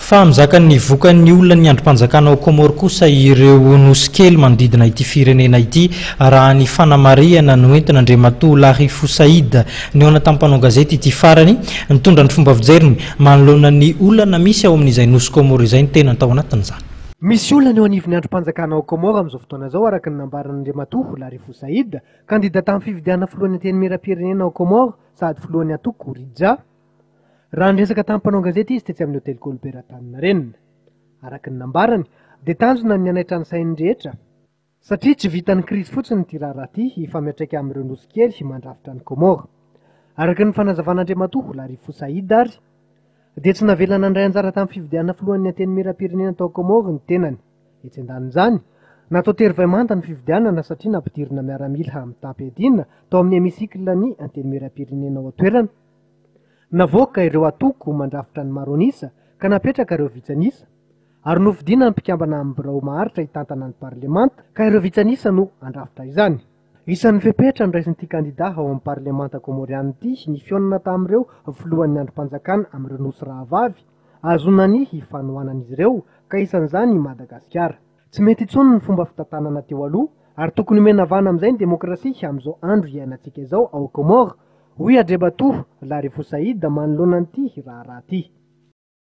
Fa mizaka ny vokan'ny olan'ny andrim-panjakana ao Comores kosa ireo nosy kely manodidina ity firenena ity, raha ny fanamarihana noentin'Andriamatoa Larifou Saïd. Nihaona tamin'ny mpanao gazety ity farany, nitondra ny fomba fijeriny manoloana ny olana misy ao amin'izay nosy Comores izay ny tenany tao anatin'izany. Misy olana eo anivon'ny andrim-panjakana ao Comores amin'izao fotoana izao, araka ny nambaran'Andriamatoa Larifou Saïd, kandida tamin'ny fifidianana filohan'ny Antenimierampirenena ao Comores sady filohan'ny antoko Rija. Raha niresaka tamin'ny mpanao gazety izy tetsy amin'ny Hotely Colbert Antaninarenina. Araka ny nambarany dia tanjona ny hanaitra ny sain'ny rehetra, satria tsy vitan'ny krizy fotsiny ity raharaha ity fa miantraika amin'ireo nosy kely mandrafitra an'i Comores. Araka ny fanazavan'Andriamatoa Larifou Saïd ary dia tsy navela nandray anjara tamin'ny fifidianana filohan'ny Antenimierampirenena tao Comores ny tenany. Etsy andanin'izany, natao tery vay manta ny fifidianana satria nampidirina miaramila mitam-piadiana tao amin'ny hémicycle-n'ny Antenimierampirenena ao an-toerana. Navoaka ireo antoko mandrafitra ny maro an'isa ka napetraka ireo vitsy an'isa, ary nofidiana ny mpikambana amin'ny birao maharitra hitantana ny parlemanta ka ireo vitsy an'isa no handrafitra izany. Isan'ny fepetra noraisin'ity kandida ao amin'ny parlemanta kômôriana ity ny fihaonana tamin'ireo filohan'ny andrim-panjakana amin'ireo nosy rahavavy ahazoana ny fanohanan'izy ireo ka isan'izany i Madagasikara. Tsy mety intsony ny fomba fitantanana teo aloha ary tokony homena vahana amin'izay ny demokrasia amin'izao andro iainantsika izao ao Comores, hoy Andriamatoa Larifou Saïd manoloana an'ity raharaha ity.